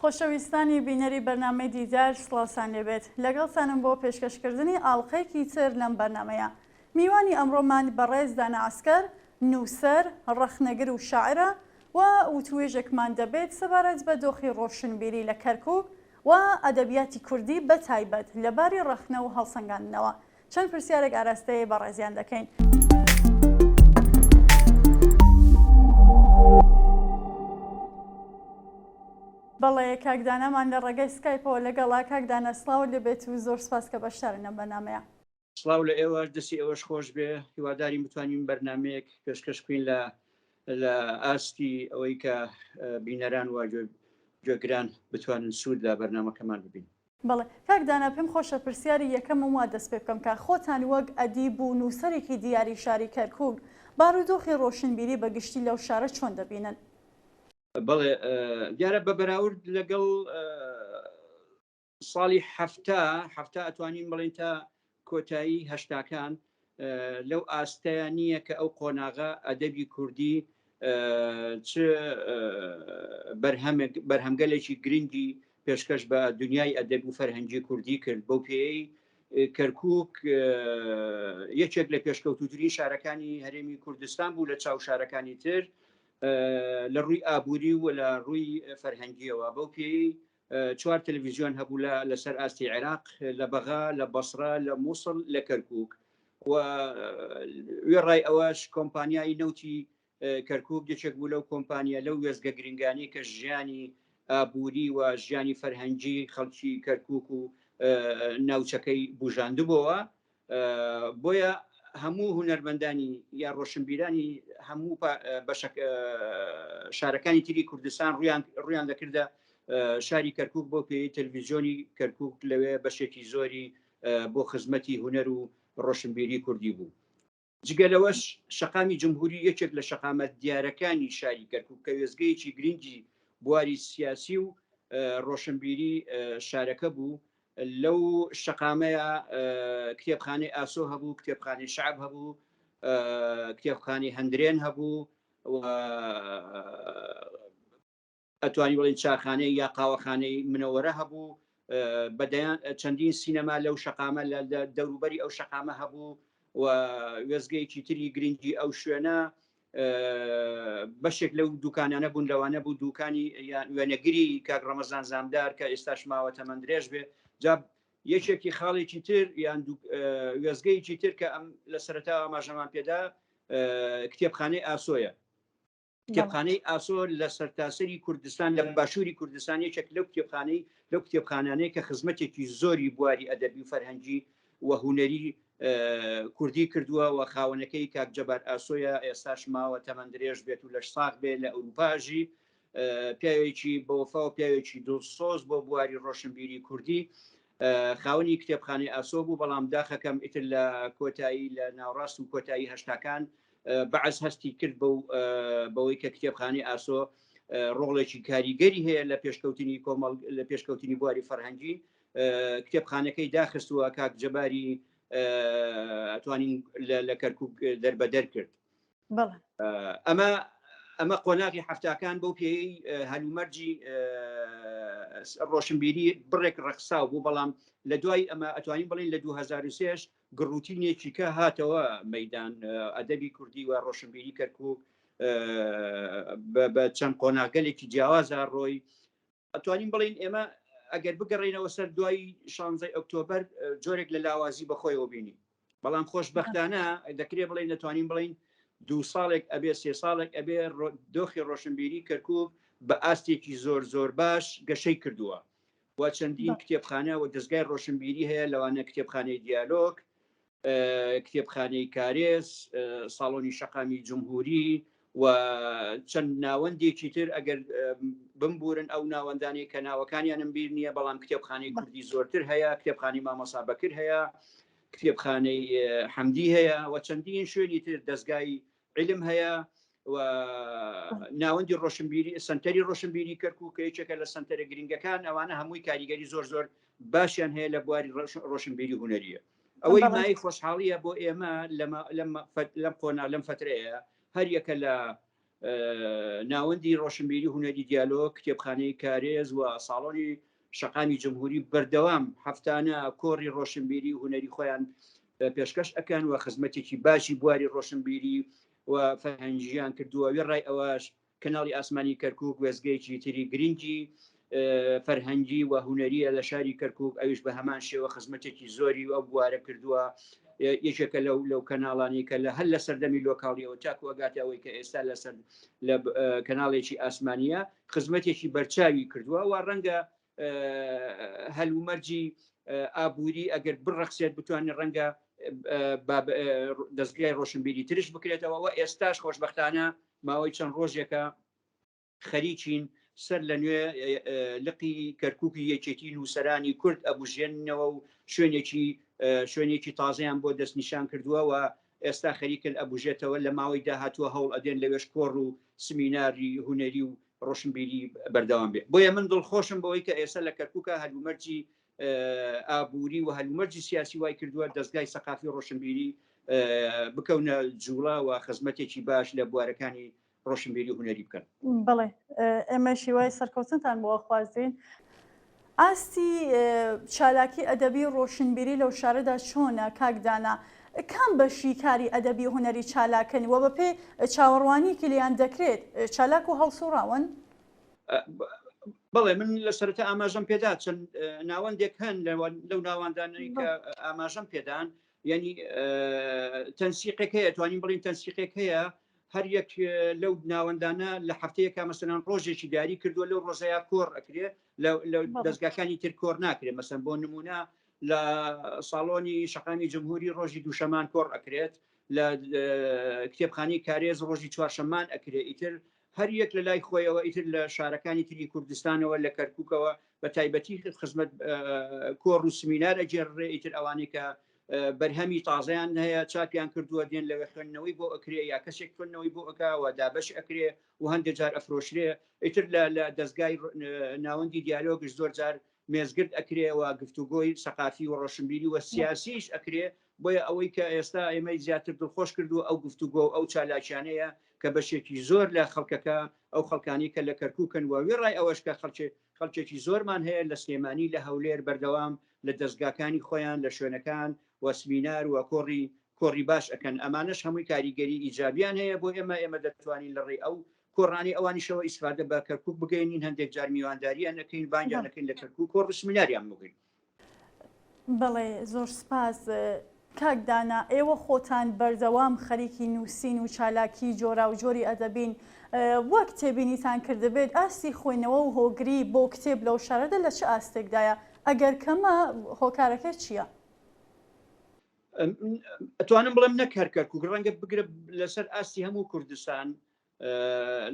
خۆشەویستانی بینەری بەرنامەی دیدار سڵاوتان لێبێت لەگەڵتانم بۆ پێشکەشکردنی ئاڵقەیەکی تر لەم بەرنامەیە میوانی ئەمڕۆمان بەڕێز دانا عەسکەر نووسەر، ڕەخنەگر و شاعرە و وتوێژێکمان دەبێت سەبارەت بە دۆخی ڕۆشنبیری لە کەرکوک و ئەدەبیاتی کوردی بە تایبەت لە باری ڕەخنە و هەڵسەنگاندنەوە. چەند پرسیارێک ئاراستەی بەڕێزیان دەکەین. بەڵێ کاک دانامان لە ڕێگای سکایپەوە لەگەڵە. کاک دانا سڵاوت لێبێت و زۆر سپاس کە بەشدارن لەم بەرنامەیە. سڵاو لە ئێوەش دەستی ئێوەش خۆش بێ هیوادارین بتوانین بەرنمەیەک پێشکەش بکەین لە لە ئاستی ئەوەی کە بینەران و گوێگران بتوانن سوود لە بەرنمەکەمان ببین. بەڵێ کاک دانا پێم خۆشە پرسیاری یەکەمم وا دەست پێ بکەم کە خۆتان وەک ئەدیب و نووسەرێکی دیاری شاری کەرکووک بارودۆخی ڕۆشنبیری بە گشتی لەو شارە چۆن دەبینن؟ بەڵێ دیارە بە بەراورد لەگەڵ ساڵی حەفتا حەفتا ئەتوانین بڵێین تا کۆتایی هەشتاکان لەو ئاستەیە نییە کە ئەو قۆناغە ئەدەبی کوردی چ بەرهەمێک بەرهەمگەلێکی گرنگی پێشکەش بە دنیای ئەدەب و فەرهەنگی کوردی کرد بەو پێی کەرکک یەکێک لە پێشکەوتوترین شارەکانی هەرێمی کوردستان بوو لە چاو شارەکانی تر لە ڕووی ئابووری و لە ڕووی فەرهەنگیەوە بەو پێی چوار تەلەڤیزیۆن هەبوو لە لەسەر ئاستی عێراق لە بەغا لە بەسرە لە مووسڵ لە کەرکک و وێڕای ئەوەش کۆمپانیای نەوتی کەرکک یەکێک بوو لەو کۆمپانیا لەو وێزگە گرنگانی کە ژیانی ئابووری و ژیانی فەرهەنگی خەڵکی کەرکک و ناوچەکەی بژاندبەوە بۆیە هەموو هونەرمەندانی یا ڕۆشنبیرانی هەموو بەشە شارەکانی تری کوردستان ڕویان ڕویان دەکردە شاری کەرکک بۆ پێی تەلویزیۆنی کەرکک لەوێ بەشێکی زۆری بۆ خزمەتی هونەر و ڕۆشنبیری کوردی بوو. جگە لەوەش شەقامی جمهوری یەکێک لە شەقامە دیارەکانی شاری کەرکک کە وێزگەیەکی گرنگی بواری سیاسی و ڕۆشنبیری شارەکە بوو لەو شەقامەیە کتێبخانەی ئاسۆ هەبوو، کتێبخانەی شەعب هەبوو، کتێبخانەی هەندرێن هەبوو و ئەتوانی بڵێن چاخانەی یا قاوەخانەی منەوەرە هەبوو، بەدەیان چەندین سینەما لەو شەقامە لە دەوروبەری ئەو شەقامە هەبوو و وێزگەیەکی تری گرنگی ئەو شوێنە بەشێک لەو دوکانانە بوون لەوانە بوو دوکانی یان وێنەگری کاک ڕەمەزان زامدار کە ئێستاش ماوە تەمەن درێژ بێ جا یەکێکی خاڵێکی تر یان وێزگەیەکی تر کە ئەم لە سەرەتا ئاماژەمان پێدا کتێبخانەی ئاسۆیە کتێبخانەی ئاسۆ لە سەرتاسەری کوردستان لە باشووری کوردستان یەکێک لەو کتێبخانەی لەو کتێبخانانەی کە خزمەتێکی زۆری بواری ئەدەبی و فەرهەنگی و هونەری کوردی کردووە و خاوەنەکەی کاک جەبار ئاسۆیە ئێستاش ماوە تەمەن درێژ بێت و لەش ساغ بێ لە ئەوروپاژی پیاوێکی بەوەفا و پیاوێکی دڵسۆز بۆ بواری ڕۆشنبیری کوردی خاوەنی کتێبخانەی ئاسۆ بوو بەڵام داخەکەم ئیتر لە کۆتایی لە ناوڕاست و کۆتایی هەشتاکان بەعس هەستی کرد بەو بەوەی کە کتێبخانەی ئاسۆ ڕۆڵێکی کاریگەری هەیە لە پێشکەوتنی کۆمەڵ لە پێشکەوتنی بواری فەرهەنگی کتێبخانەکەی داخستووە کاک جەباری ئەتوانین لە کەرکک دەربەدەر کرد ئەمە ئەمە قۆناغی هەفتاکان بەو پێی هەلومەرجی ڕۆشنبیری بڕێک ڕەخساو بوو بەڵام لە دوای ئەمە ئەتوانین بڵین لە 2023 گڕوتینێکی کە هاتەوە مەدان ئەدەبی کوردی و ڕۆشنبیری کەرکک بە چەند قۆناغگەلێکی جیاوازە ڕۆی ئەتوانین بڵێین ئێمە ئەگەر بگەڕێینەوە سەر دوای شانزەی ئۆکتۆبەر جۆرێک لە لاوازی بەخۆیەوە بینی بەڵام خۆشببختانە دەکرێ بڵێن دەتوانین بڵین دوو ساڵێک ئەبێ سێ ساڵێک ئەبێ دۆخی ڕۆشنبیری کەرکک بە ئاستێکی زۆر زۆر باش گەشەی کردووە و چەندین کتێبخانە و دەستگای ڕۆشنبیری هەیە لەوانە کتێبخانەی دیالۆک کتێبخانەی کارێز، ساڵۆنی شەقامی جمهوری و چەند ناوەندێکی تر ئەگەر بمبورن ئەو ناوەندانەی کە ناوەکانیانم بیر نییە بەڵام کتێبخانەی کوردی زۆرتر هەیە کتێبخانی مامۆسا بەکر هەیە کتێبخانەی حەمدی هەیە و چەندین شوێنی تر دەستگای علم هەیە و ناوەندی ڕۆشنبیری سنتەری ڕۆشنبیری کەرکک کە یەکێکە لە سنتەرە گرنگەکان ئەوانە هەمووی کاریگەری زۆر زۆر باشیان هەیە لە بواری ڕۆشنبیری هونەریە ئەوەی مای خۆشحاڵیە بۆ ئێمە لەم قۆنا لەم فترەیە هەر یەکە لە ناوەندی ڕۆشنبیری هونەری دیالۆگ، کتێبخانەی کارێز و ساڵۆنی شەقامی جمهوری بەردەوام هەفتانە کۆڕی ڕۆشنبیری و هونەری خۆیان پێشکەش ئەکەن و خزمەتێکی باشی بواری ڕۆشنبیری و فەرهەنگیان کردووە. وێڕای ئەوەش کەناڵی ئاسمانی کەرکوک وێستگەیەکی تری گرنگی فەرهەنگی و هونەریە لە شاری کەرکوک، ئەویش بە هەمان شێوە خزمەتێکی زۆری و ئەو بوارە کردووە. یەکێکە لەو کەناڵانی کە لە هەر لە سەردەمی لۆکاڵیەوە تاکو ئەگاتە ئەوەی کە ئێستا لەسەر لە کەناڵێکی ئاسمانیە خزمەتێکی بەرچاوی کردووە و ڕەنگە هەلومەرجی ئابووری ئەگەر بڕەخسێت بتوانێت ڕەنگە دەستگای ڕۆشنبیری ترش بکرێتەوە و ئێستاش خۆشببختانە ماوەی چەند ڕۆژێکە خەریکین سەر لە نوێ لقی کەرکوکی یەکێتی نووسەرانی کورد ئەبوژێننەوە و شوێنێکی شوێنێکی تازەیان بۆ دەستنیشان کردووە و ئێستا خەریکن ئەبوژێتەوە، لە ماوەی داهاتووە هەوڵ ئەدێن لەوێش کۆڕ و سمیناری هونەری و ڕۆشنبیری بەردەوام بێ. بۆیە من دڵخۆشم بەوەی کە ئێستا لە کەرکوکا هەلومەرجی ئابووری و هەلومەرجی سیاسی وای کردووە دەزگای سەقافی ڕۆشنبیری بکەونە جوڵە و خزمەتێکی باش لە بوارەکانی ڕۆشنبیری و هونەری بکەن. بەڵێ ئێمەش هیوای سەرکەوتنتان بۆ ئەخوازین. ئاستی چالاکی ئەدەبی و ڕۆشنبیری لەو شارەدا چۆنە کاک دانا؟ کام بەشی کاری ئەدەبی و هونەری چالاکن و بەپێی چاوەڕوانییەکی لێیان دەکرێت چالاک و هەڵسوڕاون؟ بەڵێ من لە سەرەتا ئاماژەم پێدا چەند ناوەندێک هەن لەو ناوەندانەی کە ئاماژەم پێدان یعنی تەنسیقێک هەیە توانین بڵین تەنسیقێک هەیە هەر یەک لەو ناوەندانە لە هەفتەیەکە مەسەلەن ڕۆژێکی دیاری کردووە لەو ڕۆژەیە کۆڕ ئەکرێ لە دەستگاکانی تر کۆڕ ناکرێت مەسەن بۆ نمونە لە ساڵۆنی شەقامی جمهوری ڕۆژی دووشەمان کۆڕ ئەکرێت لە کتێبخانی کارێز ڕۆژی چوارشەمان ئەکرێ ئیتر هەر یەک لە لای خۆیەوە ئیتر لە شارەکانی تری کوردستانەوە لە کەرکووکەوە بە تایبەتی خزمەت کۆڕ و سمینار ئەگێڕێ ئیتر ئەوانەی کە بەرهەمی تازەیان هەیە چاپیان کردووە دێن لەوێ خوێندنەوەی بۆ ئەکرێ یا کەسێک خوێندنەوەی بۆ ئەکا و دابەش ئەکرێ و هەندێک جار ئەفرۆشرێ ئیتر لە دەستگای ناوەندی دیالۆگش زۆر جار مێزگرد ئەکرێ و گفتوگۆی سەقافی و ڕۆشنبیری و سیاسیش ئەکرێ بۆیە ئەوەی کە ئێستا ئێمەی زیاتر دڵخۆش کردو ئەو گفتوگۆ و ئەو چالاکیانەیە کە بەشێکی زۆر لە خەڵکەکە ئەو خەڵکانی کە لە کەرکوکن و وێڕای ئەوەش کە خەڵکێ خەڵکێکی زۆرمان هەیە لە سلێمانی لە هەولێر بەردەوام لە دەزگاکانی خۆیان لە شوێنەکان و سمینار و کۆڕی کۆڕی باش ئەکەن ئەمانەش هەمووی کاریگەری ئیجابیان هەیە بۆ ئێمە ئێمە دەتوانین لە ڕێی ئەو کۆڕانی ئەوانیشەوە ئیسفادە بە کەرکوک بگەینین هەندێک جار میوانداریان ئەکەین بانگیان ئەکەین لە کەرکوک کۆڕ و سمیناریان بگرین. بەڵێ زۆر سپاس کاک دانا ئێوە خۆتان بەردەوام خەریکی نووسین و چالاکی جۆراوجۆری ئەدەبین وەک تێبینیتان کردبێت ئاستی خوێندنەوە و هۆگری بۆ کتێب لەو شارەدا لە چ ئاستێکدایە؟ ئەگەر کەمە هۆکارەکەی چییە؟ ئەتوانم بڵێم نەک هەر کەرکوک ڕەنگە بگرە لەسەر ئاستی هەموو کوردستان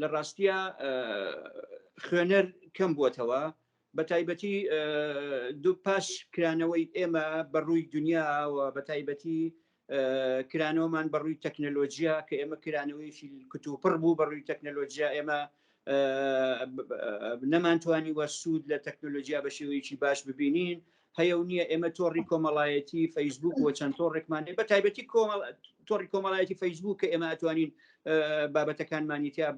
لە ڕاستیە خوێنەر کەم بووەتەوە بە تایبەتی دوو پاش کرانەوەی ئێمە بە ڕووی دنیا و بە تایبەتی کرانەوەمان بە ڕووی تەکنەلۆجییا کە ئێمە کرانەوەیەکی کتوپڕ بوو بە ڕووی تەکنەلۆجیا ئێمە نەمانتوانیوە سوود لە تەکنەلۆجیا بە شێوەیەکی باش ببینین هەیە و نییە ئێمە تۆڕی کۆمەڵایەتی فەیسبوک و چەند تۆڕێکمان بە تایبەتی تۆڕی کۆمەڵایەتی فەیسبوک کە ئێمە ئەتوانین بابەتەکانمانی تیا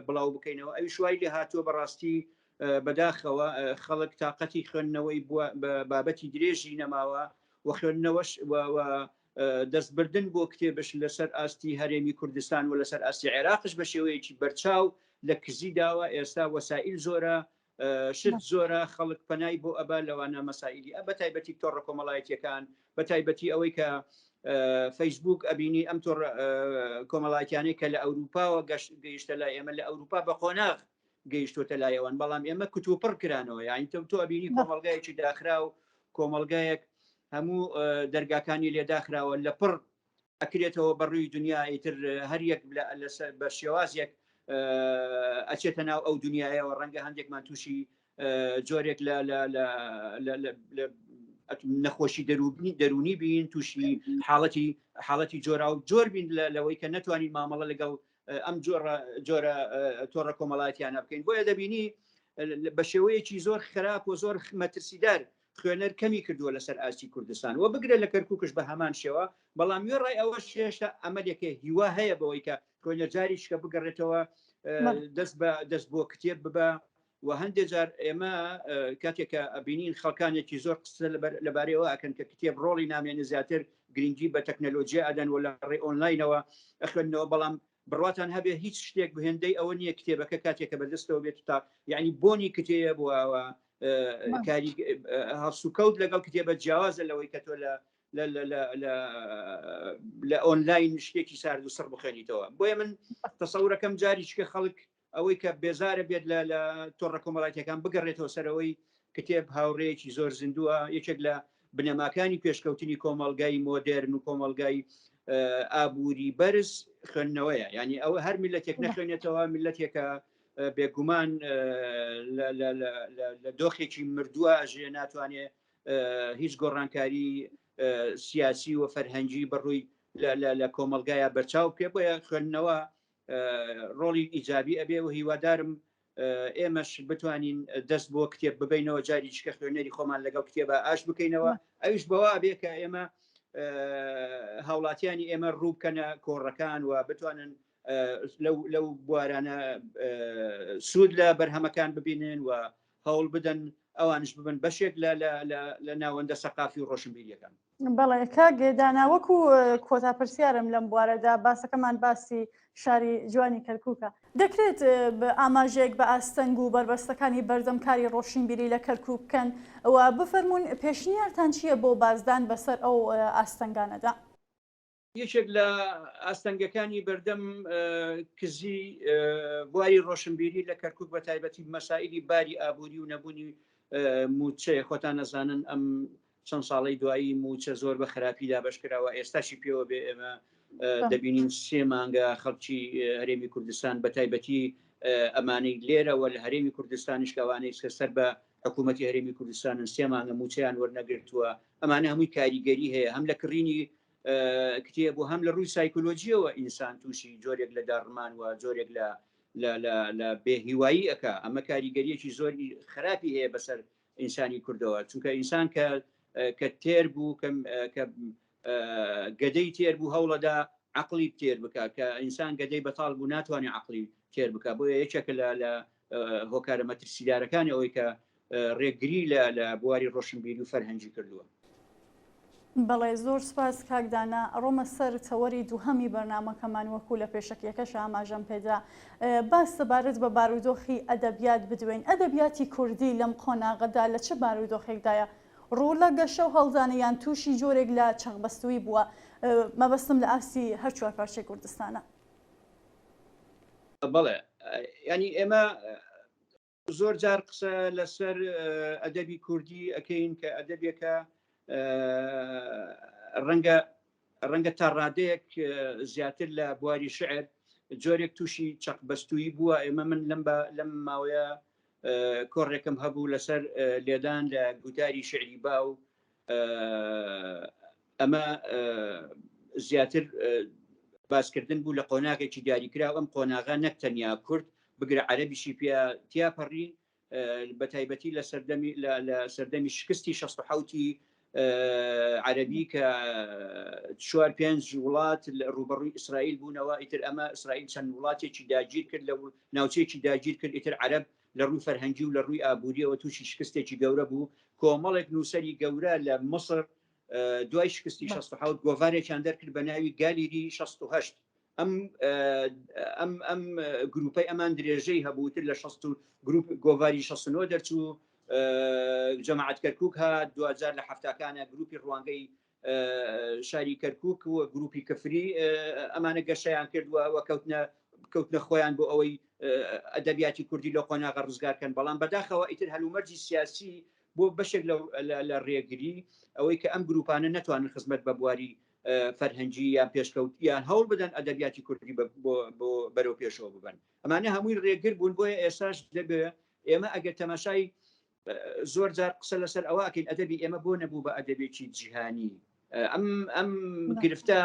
بڵاو بکەینەوە ئەویش وای لێ هاتووە بەڕاستی بەداخەوە خەڵک تااقەتی خوێندنەوەی بووە بە بابەتی درێژی نەماوە و خوێندنەوەش دەستبردن بۆ کتێبش لەسەر ئاستی هەرێمی کوردستان و لەسەر ئاستی عێراقش بە شێوەیەکی بەرچاو لە کزی داوە ئێستا وەسائیل زۆرە شت زۆرە خەڵک پەنای بۆ ئەبا لەوانە مەسائیلی ئە بە تایبەتی تۆڕە کۆمەڵایەتیەکان بە تایبەتی ئەوەی کە فەیسبوک ئەبینی ئەم تۆڕ کۆمەڵایەتیانەی کە لە ئەوروپاوە گەشت گەیشتە لای ئێمە لە ئەوروپا بە قۆناغ گەیشتوتە لای ئەوان بەڵام ئێمە کتوپڕ کرانەوە یانی تۆ ئەبینی کۆمەڵگایەکی داخراو کۆمەڵگایەک هەموو دەرگاکانی لێداخراوە لە پڕ ئەکرێتەوە بە ڕووی دنیا ئیتر هەر یەک لەسەر بە شێوازێک ئەچێتە ناو ئەو دنیایەوە ڕەنگە هەندێکمان تووشی جۆرێک لە نەخۆشی دەروونی دەروونی بین تووشی حاڵەتی حاڵەتی جۆرا و جۆر بین لەوەی کە نەتوانین مامەڵە لەگەڵ ئەم جۆرە جۆرە تۆڕە کۆمەڵایەتیانە بکەین بۆیە دەبینی بە شێوەیەکی زۆر خراپ و زۆر مەترسیدار خوێنەر کەمی کردووە لەسەر ئاستی کوردستان و بگرە لە کەرکوکش بە هەمان شێوە، بەڵام وێڕای ئەوەش هێشتا ئەمەلێکە هیوا هەیە بەوەی کە خوێنەر جاریشکە بگەڕێتەوە. دەست بە دەست بۆ کتێب ببە و هەندێک جار ئێمە کاتێک کە ئەبینین خەڵکانێکی زۆر قسە لەبارەیەوە ئەکەن کە کتێب ڕۆڵی نامێنێ زیاتر گرنگی بە تەکنەلۆجیا ئەدەن و لە ڕێ ئۆنلاینەوە ئەخوێندنەوە بەڵام بڕواتان هەبێ هیچ شتێک بهێندەی ئەوە نییە کتێبەکە کاتێکە بەدەستەوە بێت تا یعنی بۆنی کتێب و کاری هەڵسوکەوت لەگەڵ کتێبە جیاوازە لەوەی کە تۆ لە لە ئۆنلاین شتێکی سارد و سڕ بخوێنیتەوە بۆیە من تەسەورەکەم جاریچکە خەڵک ئەوەی کە بێزارە بێت لە لە تۆڕە کۆمەڵایەتیەکان بگەڕێتەوە سەرەوەی کتێب هاوڕێیەکی زۆر زیندووە یەکێک لە بنەماکانی پێشکەوتنی کۆمەڵگای مۆدێرن و کۆمەڵگای ئابووری بەرز خوێندنەوەیە یعنی ئەوە هەر میلەتێک نەخوێنێتەوە میلەتێکە بێگومان لە دۆخێکی مردووە ئەژێ ناتوانێ هیچ گۆڕانکاری سیاسی و فەرهەنگی بەڕووی لە کۆمەلگایە بەرچاو بکرێ بۆیە خوێندنەوە ڕۆڵی ئیجابی ئەبێ و هیوادارم ئێمەش بتوانین دەست بۆ کتێب ببینەوە جاری چکە خوێنەری خۆمان لەگەڵ کتێبە ئاش بکەینەوە ئەویش بەوە بێ کە ئێمە هاوڵاتیانی ئێمە ڕوو بکەنە کۆڕەکان و بتوانن لەو بوارانە سوود لە بەرهەمەکان ببینن و هەوڵ بدەن ئەوانش ببن بەشێک لە ناوەندە سەقافی و ڕۆشنبیریەکان. بەڵێ کاک دانا وەکو کۆتا پرسیارم لەم بوارەدا باسەکەمان باسی شاری جوانی کەرکوکە، دەکرێت ئاماژەیەک بە ئاستەنگ و بەربەستەکانی بەردەم کاری ڕۆشنبیری لە کەرکوک بکەن و بفەرموون پێشنیارتان چییە بۆ بازدان بەسەر ئەو ئاستەنگانەدا؟ یەکێک لە ئاستەنگەکانی بەردەم کزی بواری ڕۆشنبیری لە کەرکک بە تایبەتی مەسائلی باری ئابووری و نەبوونی موچەیە خۆتان نەزانن ئەم چەند ساڵی دوایی موچە زۆر بە خراپی دابشکراوە ئێستاشی پێوە بێ ئێمە دەبینین سێ مانگە خەڵکی هەرێمی کوردستان بە تایبەتی ئەمانەی لێرەوە لە هەرێمی کوردستانیش کەوانەی سەر بە حکوومەتتی هەرێمی کوردستانن سێ مانگە موچەیان وەرنەگرتووە ئەمانە هەمووی کاریگەری هەیە هەم لە کڕینی کتێب و هەم لە ڕووی سایکۆلۆژیەوە ئینسان تووشی جۆرێک لە داڕمان و جۆرێک لە لە بێهیوایی ئەک ئەمە کاریگەریەکی زۆری خراپی هەیە بەسەر ئینسانی کوردەوە چونکە ئینسان کە کە تێر بوو کە گەدەی تێر بوو هەوڵەدا عقلی تێر بکە کە ئینسان گەدەی بەتاڵ بوو ناتوانێت عقلی تێر بکە بۆیە یەکێکە لە لە هۆکارە مەترسیدارەکانی ئەوەی کە ڕێگری لە لە بواری ڕۆشنبیری و فەرهەنگی کردووە. بەڵێ زۆر سوپاس کاک دانا، ئەڕۆمە سەر تەوەری دووهەمی بەرنامەکەمان وەکو لە پێشەکیەکەش ئاماژەم پێدا باس سەبارەت بە بارودۆخی ئەدەبیات بدوێین، ئەدەبیاتی کوردی لەم قۆناغەدا لە چ بارودۆخێکدایە؟ ڕوو لە گەشە و هەڵدانە یان تووشی جۆرێک لە چەقبەستوویی بووە؟ مەبەستم لە ئاستی هەر چوار پارچەی کوردستانە. بەڵێ ینی ئێمە زۆر جار قسە لەسەر ئەدەبی کوردی ئەەکەین کە ئەدەبێکە ڕەنگە ڕەنگە تا ڕادەیەک زیاتر لە بواری شعر جۆرێک تووشی چەق بەستوویی بووە ئێمە من لەم لەم ماوەیە کۆڕێکم هەبوو لەسەر لێدان لە گوتاری شعری باو ئەمە زیاتر باسکردن بوو لە قۆناغێکی دیاریکراو ئەم قۆناغە نەک تەنیا کورد بگرە عەرەبیشی پیا تیاپەڕی بە تایبەتی لە سەردەمی لە سەردەمی شکستی 16 عەربی کە چوار پێنج وڵات لە ڕوبەڕووی ئیسرائیل بوونەوە ئیتر ئەمە ئیسرائیل چەند وڵاتێکی داگیر کرد لە ناوچەیەکی داگیر کرد ئیتر عەرب لە ڕووی فەرهەنگی و لە ڕووی ئابووریەوە تووشی شکستێکی گەورە بوو کۆمەڵێک نووسەری گەورە لە مصر دوای شکستی 16 گۆڤارێکیان دەرکرد بە ناوی گالیری 68 ئەم ئەم ئەم گروپەی ئەمان درێژەی هەبووتر لە 60 گروپ گۆڤاری 69 دەرچوو جەماعەت کەرکک هات دوجار لە هەفتاکانە گروپی ڕوانگەی شاری کەرکک و گروپی کفری ئەمانە گەشەیان کردووە و کەوتنە کەوتنە خۆیان بۆ ئەوەی ئەدەبیاتی کوردی لە قۆناغە ڕزگارکەن بەڵام بەداخەوە ئیتر هەلومەرجی سیاسی بۆ بەشێک لە ڕێگری ئەوەی کە ئەم گروپانە نەتوانن خزمەت بە بواری فەرهەنگی یان پێشکەوت یان هەوڵ بدەن ئەدەبیاتی کوردی بۆ بەرەو پێشەوە ببن ئەمانە هەمووی ڕێگر بوون بۆیە ئێساش دەبێ ئێمە ئەگەر تەماشای زۆر جار قسە لەسەر ئەوە ئەکەین ئەدەبی ئێمە بۆ نەبوو بە ئەدەبێکی جیهانی ئەم ئەم گرفتە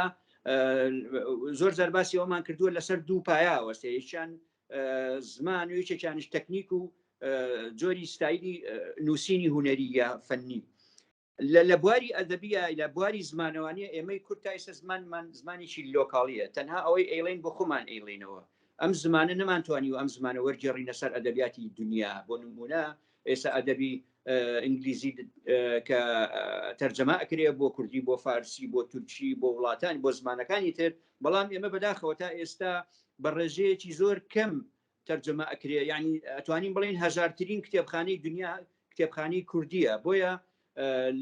زۆر جار باسی ئەومان کردووە لەسەر دوو پایە وەستێ یەکیان زمان و یەکێکیانش تەکنیک و جۆری ستایلی نووسینی هوەری یا فەنی لە بواری ئەدەبیە لە بواری زمانەوانیە ئێمەی کورد تا ئێستا زمانمان زمانێکی لۆکاڵیە تەنها ئەوەی ئەیڵێن بۆ خۆمان ئەیڵێنەوە. ئەم زمانە نەمانتوانی و ئەم زمانە وەرگێڕینە سەر ئەدەبیاتی دنیا. بۆ نمونە ئێستا ئەدەبی ئینگلیزی کە تەرجەمە ئەکرێ بۆ کوردی، بۆ فارسی، بۆ تورکی، بۆ وڵاتان، بۆ زمانەکانی تر، بەڵام ئێمە بەداخەوە تا ئێستا بە ڕێژەیەکی زۆر کەم تەرجەمە ئەکرێ. یعنی ئەتوانین بڵێین هەژارترین کتێبخانەی دنیا کتێبخانەی کوردیە. بۆیە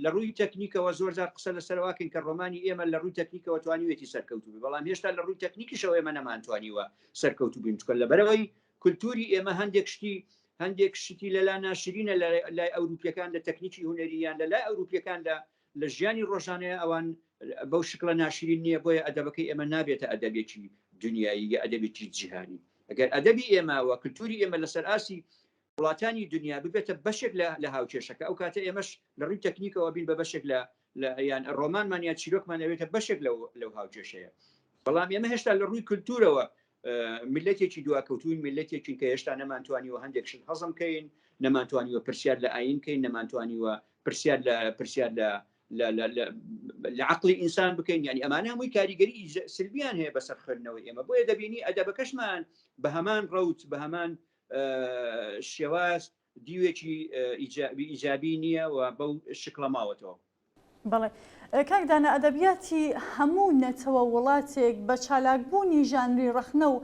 لە ڕووی تەکنیکەوە زۆر جار قسە لەسەرواکەین کە ڕۆمانی ئێمە لە ڕووی تەکنیکەوە توانیوێتی سەرکەوتوو بێ، بەڵام هێشتا لە ڕووی تەکنیکیشەوە ئێمە نەمانتوانیوە سەرکەوتوو بین، چونکە لەبەرەوەی کولتوری ئێمە هەندێک شتی هەندێک شتی لەلا ناشرینە لای ئەوروپیەکان لە تەکنیکی هونەری یان لە لای ئەوروپیەکان لە لە ژیانی ڕۆژانەیە ئەوان بەو شکڵە ناشرین نییە. بۆیە ئەدەبەکەی ئێمە نابێتە ئەدەبێکی دنیایی یا ئەدەبێکی جیهانی. ئەگەر ئەدەبی ئێمە و کللتوری ئێمە لەسەر ئاستی وڵاتانی دنیا ببێتە بەشێک لە هاوکێشەکە، ئەو کاتە ئێمەش لە ڕووی تەکنیکەوە بین بە بەشێک لە یان ڕۆمانمان یا چیرۆکمان ئەوێتە بەشێک لەو هاوکێشەیە. بەڵام ئێمە هێشتا لە ڕووی کللتورەوە میلەتێکی دواکەوتوین، میلەتێکین کە هێشتا نەمانتوانیوە هەندێک شت هەزم کەین، نەمانتوانیوە پرسیار لە ئاین کەین، نەمانتوانیوە پرسیار لە پرسیار لە لە عقلی ئینسان بکەین. ینی ئەمانە هەمووی کاریگەری سلبیان هەیە بەسەر خوێندنەوەی ئێمە. بۆیە دەبینی ئەدەبەکەشمان بە هەمان ڕەوت، بە هەمان شێواز دیوێکی ئیجابی نییە و بەو شکڵە ماوەتەوە. بەڵێ کاک دانا، ئەدەبیاتی هەموو نەتەوە و وڵاتێک بە چالاکبوونی ژانری ڕەخنە و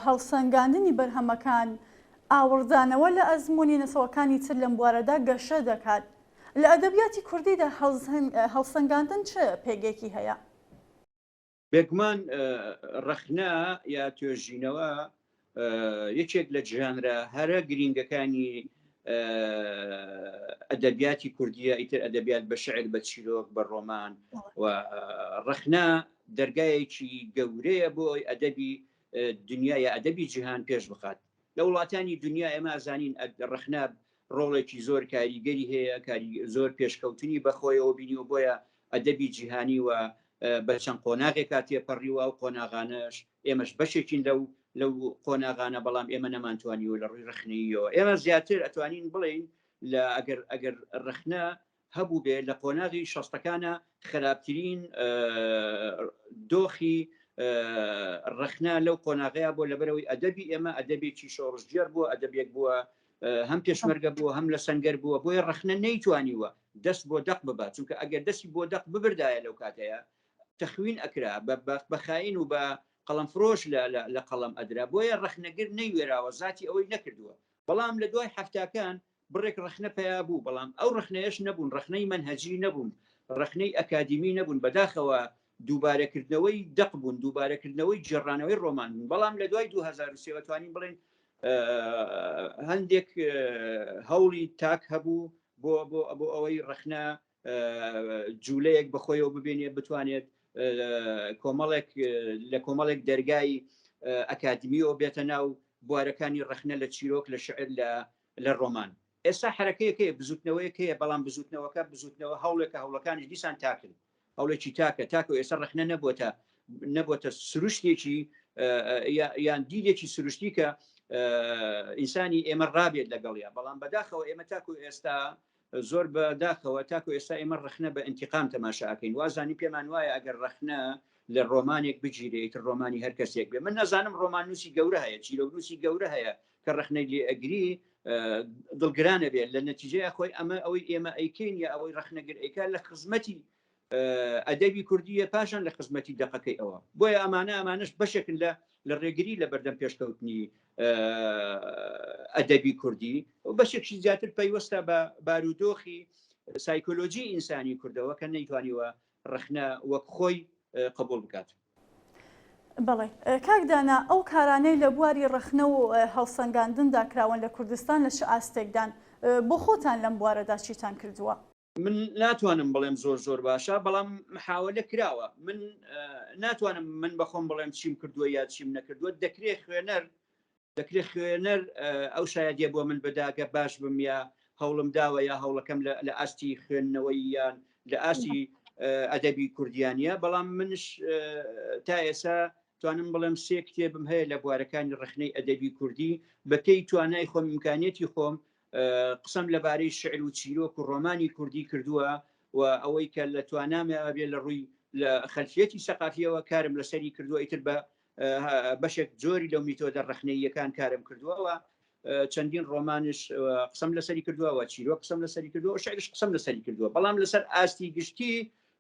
هەڵسەنگاندنی بەرهەمەکان، ئاوڕدانەوە لە ئەزموونی نەتەوەکانی تر لەم بوارەدا گەشە دەکات. لە ئەدەبیاتی کوردیدا هەڵسەنگاندن چ پێگەیەکی هەیە؟ بێگومان ڕەخنە یا توێژینەوە یەکێک لە ژانرە هەرە گرینگەکانی ئەدەبیاتی کوردیە، ئیتر ئەدەبیات بە شعر، بە چیرۆک، بە ڕۆمان و ڕەخنە دەرگایەکی گەورەیە بۆ ئەدەبی دنیا یا ئەدەبی جیهان پێش بخات. لە وڵاتانی دنیا ئێمە ئەزانین ڕەخنە ڕۆڵێکی زۆر کاریگەری هەیە، کاری زۆر پێشکەوتنی بەخۆیەوە بینیوە، بۆیە ئەدەبی جیهانی و بە چەند قۆناغێکا تێپەڕیوە، ئەو قۆناغانەش ئێمەش بەشێکین لەو لەو قۆناغانە، بەڵام ئێمە نەمانتوانیوە لە ڕووی ڕەخنەییەوە. ئێمە زیاتر ئەتوانین بڵێین لە ئەگەر ئەگەر ڕەخنە هەبووبێ لە قۆناغی شەستەکانە خراپترین دۆخی ڕەخنە لەو قۆناغەیە بۆ، لەبەرەوەی ئەدەبی ئێمە ئەدەبێکی شۆڕشگێڕ بووە، ئەدەبێک بووە هەم پێشمەرگە بووە هەم لە سەنگەر بووە، بۆیە ڕەخنە نەیتوانیوە دەست بۆ دەق ببات، چونکە ئەگەر دەستی بۆ دەق ببردایە لەو کاتەیە تەخوین ئەکرا بە خاین و بە قەڵەم فرۆش لە قەڵەم ئەدرا، بۆیە ڕەخنەگر نەیوێراوە زاتی ئەوەی نەکردووە. بەڵام لە دوای حەفتاکان بڕێک ڕەخنە پەیا بوو، بەڵام ئەو ڕەخنەیەش نەبوون ڕەخنەی مەنهەجی نەبوون، ڕەخنەی ئەکادیمی نەبوون، بەداخەوە دووبارەکردنەوەی دەق بوون، دووبارەکردنەوەی گێڕانەوەی ڕۆمان بوون. بەڵام لە دوای 2003 وە توانین بڵێین هەندێک هەوڵی تاک هەبوو بۆ بۆ بۆ ئەوەی ڕەخنە جوولەیەک بەخۆیەوە ببینێت، بتوانێت کۆمەڵێک لە کۆمەڵێک دەرگای ئەکادمیەوە بێتە ناو بوارەکانی ڕەخنە لە چیرۆک، لە شعر، لە لە ڕۆمان. ئێستا حرەکەیەک هەیە، بزوتنەوەیەک هەیە، بەڵام بزوتنەوەکە بزوتنەوە هەوڵێکە، هەوڵەکانیش دیسان تاکن، هەوڵێکی تاکە، تاکو ئێستا ڕەخنە نەبووەتە نەبووەتە سروشتێکی یان دیدێکی سروشتی کە ئینسانی ئێمە ڕابێت لەگەڵیا. بەڵام بەداخەوە ئێمە تاکو ئێستا زۆر بە داخەوە تاکو ئێستا ئێمە ڕەخنە بە ئینتیقام تەماشا ئەکەین. وازانی پێمان وایە ئەگەر ڕەخنە لە ڕۆمانێک بگیرێ ئیتر ڕۆمانی هەر کەسێک بێ. من نەزانم ڕۆماننووسی گەورە هەیە، چیرۆکنووسی گەورە هەیە کە ڕەخنەی لێ ئەگری دڵگرانە بێت لە نەتیجەیە خۆی. ئەمە ئەوەی ئێمە ئەیکەین یا ئەوەی ڕەخنەگر ئەیکا لە خزمەتی ئەدەبی کوردیە، پاشان لە خزمەتی دەقەکەی ئەوە. بۆیە ئەمانە ئەمانەش بەشێکن لە لە ڕێگری لە بەردەم پێشکەوتنی ئەدەبی کوردی و بەشێکی زیاتر پەیوەستە بە بارودۆخی سایکۆلۆژی ئینسانی کوردەوە کە نەیتوانیوە ڕەخنە وەک خۆی قبوڵ بکات. بەڵێ کاک دانا، ئەو کارانەی لە بواری ڕەخنە و هەڵسەنگاندندا کراون لە کوردستان لە چ ئاستێکدان؟ بۆ خۆتان لەم بوارەدا چیتان کردووە؟ من ناتوانم بڵێم زۆر زۆر باشە، بەڵام محاولە کراوە. من ناتوانم من بەخۆم بڵێم چیم کردووە یا چیم نەکردووە. دەکرێ خوێنەر دەکرێت خوێنەر ئەو شایەدیە بۆ من بدا گە باش بم یا هەوڵم داوە یا هەوڵەکەم لە ئاستی خوێندنەوەی یان لە ئاستی ئەدەبی کوردیانە. بەڵام منش تا ئێسا توانم بڵێم سێ کتێبم هەیە لە بوارەکانی ڕخنەی ئەدەبی کوردی، بەپێی توانای خۆم، ئیمکانیەتی خۆم، قسەم لەبارەی شعر و چیرۆک و ڕۆمانی کوردی کردووە و ئەوەی کە لە توانامە بێ لە ڕووی لە خەلفیەتی سەقافیەوە کارم لەسەری کردووە. ئیتر بە بەشێک جۆری لەو میتۆدە ڕەخنەییەکان کارم کردووە و چەندین ڕۆمانش قسەم لەسەری کردووە و چیرۆک قسەم لەسەری کردووە و شعرش قسەم لەسەری کردووە بەڵام لەسەر ئاستی گشتی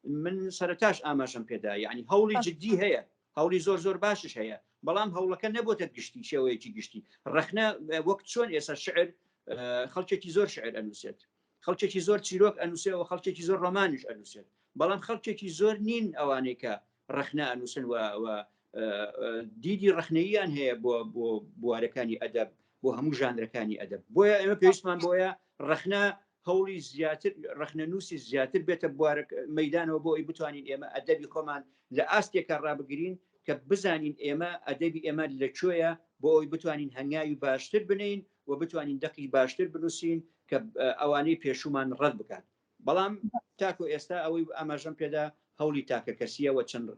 من سەرتاش ئاماژەم پێدا یعنی هەوڵی جددی هەیە هەوڵی زۆر زۆر باشش هەیە بەڵام هەوڵەکە نەبۆتە گشتی شێوەیەکی گشتی ڕەخنە وەک چۆن ئێستا شعر خەڵکێکی زۆر شعر ئەنووسێت خەڵکێکی زۆر چیرۆک ئەنووسێ و خەڵکێکی زۆر ڕۆمانیش ئەنووسێت بەڵام خەڵکێکی زۆر نین ئەوانەی کە ڕەخنە ئەنووسن و دیدی ڕەخنەییان هەیە بۆ بۆ بوارەکانی ئەدەب بۆ هەموو ژانرەکانی ئەدەب بۆیە ئێمە پێویستمان بۆیە ڕەخنە هەوڵی زیاتر ڕەخنەنووسی زیاتر بێتە بوارە مەدانەوە بۆ ئەوی بتوانین ئێمە ئەدەبی خۆمان لە ئاستێکە ڕابگرین کە بزانین ئێمە ئەدەبی ئێمە لە کوێیە بۆ ئەوی بتوانین هەنگاوی باشتر بنین و بتوانین دەقی باشتر بنووسین کە ئەوانەی پێشومان ڕەت بکات بەڵام تاکو ئێستا ئەوەی ئاماژەم پێدا هەوڵی تاکە کەسیە و چەند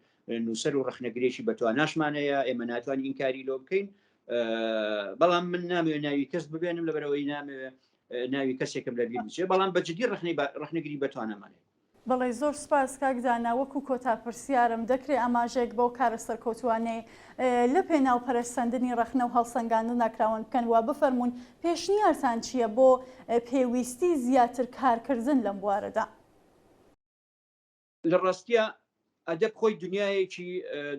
نووسەر و ڕەخنەگرێکی بەتواناشمان هەیە ئێمە ناتوانین ئینکاری لۆ بکەین بەڵام من نامەوێ ناوی کەس ببێنم لەبەرەوەی نامەوێ ناوی کەسێکم لەبیر بچێ بەڵام بە جدی ڕەخنەی ڕەخنەگری بەتوانامان هەیە. بەڵێ زۆر سوپاس کاک دانا، وەکو کۆتا پرسیارم دەکرێ ئاماژەیەک بەو کارە سەرکەوتووانەی لە پێناو پەرەسەندنی ڕەخنە و هەڵسەنگاندندا کراون بکەن و بفەرموون پێشنیارتان چییە بۆ پێویستی زیاتر کارکردن لەم بوارەدا؟ لە ڕاستیا ئەدەب خۆی دنیایەکی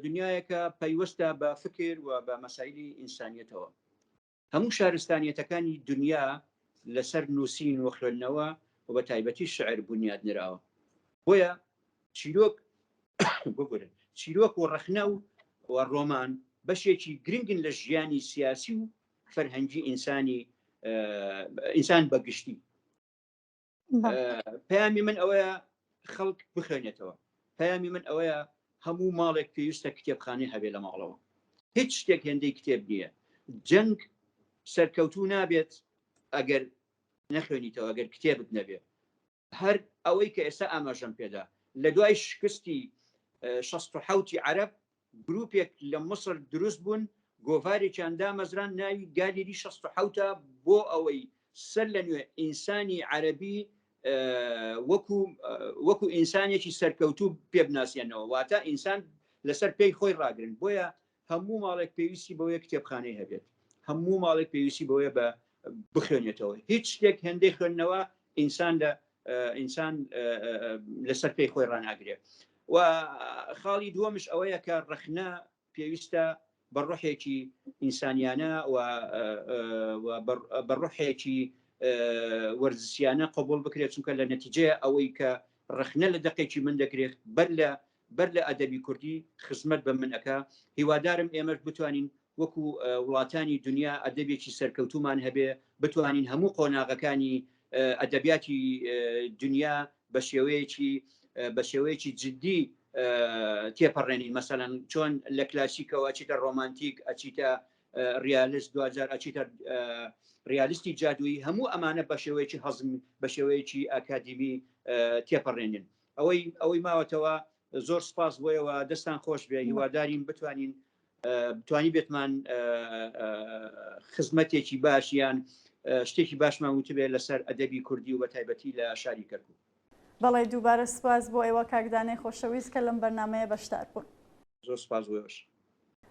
دنیایەکە پەیوەستە بە فکر و بە مەسایلی ئینسانیەتەوە. هەموو شارستانیەتەکانی دنیا لەسەر نووسین و خوێندنەوە و بە تایبەتی شعر بونیاد نراوە. بۆیە چیرۆک ببورن چیرۆک و ڕەخنە و و ڕۆمان بەشێکی گرنگن لە ژیانی سیاسی و فەرهەنگی ئینسانی ئینسان بە گشتی. پەیامی من ئەوەیە خەڵک بخوێنێتەوە پەیامی من ئەوەیە هەموو ماڵێک پێویستە کتێبخانەی هەبێ لە ماڵەوە هیچ شتێک هێندەی کتێب نییە جەنگ سەرکەوتوو نابێت ئەگەر نەخوێنیتەوە ئەگەر کتێبت نەبێت هەر ئەوەی کە ئێستا ئاماژەم پێدا لە دوای شکستی 16 عەرەب گروپێک لە مسر دروست بوون گۆڤارێکیان دامەزران ناوی گالیری 16 بۆ ئەوەی سەر لە نوێ ئینسانی عەربی وەکو وەکو ئینسانێکی سەرکەوتوو پێ بناسیێنەوە واتە ئینسان لەسەر پێی خۆی ڕاگرن بۆیە هەموو ماڵێک پێویستی بەوەیە کتێبخانەی هەبێت هەموو ماڵێک پێویستی بەوەیە بە بخوێنێتەوە هیچ شتێک هێندەی خوێندنەوە ئینسان لە ئینسان لەسەر پێی خۆی ڕناگرێت و خاڵی دووەمش ئەوەیە کە ڕەخنە پێویستە بە ڕۆحێکی ئینسانیانە و بە ڕۆحێکی وەرزشیانە قبول بکرێت چونکە لە نەتیجەیە ئەوەی کە ڕەخنە لە دەقێکی من دەکرێت بەر لە بەر لە ئەدەبی کوردی خزمەت بە من ئەکا هیوادارم ئێمەش بتوانین وەکو وڵاتانی دنیا ئەدەبێکی سەرکەوتومان هەبێ بتوانین هەموو قۆناغەکانی ئەدەبیاتی دنیا بە شێوەیەکی بە شێوەیەکی جددی تێپەڕێنین مەسەلەن چۆن لە کلاسیکەوە ئەچیتە ڕۆمانتیک ئەچیتە ڕیالست دوجار ئەچیتە ڕیالیستی جادوویی هەموو ئەمانە بە شێوەیەکی هەزم بە شێوەیەکی ئاکادیمی تێپەڕێنین ئەوەی ئەوەی ماوەتەوە زۆر سپاس بۆیەوە دەستان خۆش بێ هیوادارین بتوانین توانی بێتمان خزمەتێکی باش یان شتێکی باشمان وتبێ لەسەر ئەدەبی کوردی و بە تایبەتی لە شاری کەرکوک. بەڵێ دووبارە سپاس بۆ ئێوە کاک دانای خۆشەویست کە لەم بەرنامەیە بەشدار بوون. زۆر سپاس بۆ ئێوەش.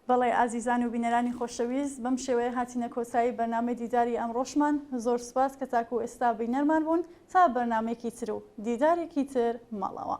بەڵێ ئازیزان و بینەرانی خۆشەویست بەم شێوەیە هاتینە کۆتایی بەرنامەی دیداری ئەمڕۆشمان زۆر سوپاس کە تاکو ئێستا بینەرمان بوون تا بەرنامەیەکی تر و دیدارێکی تر ماڵاوا.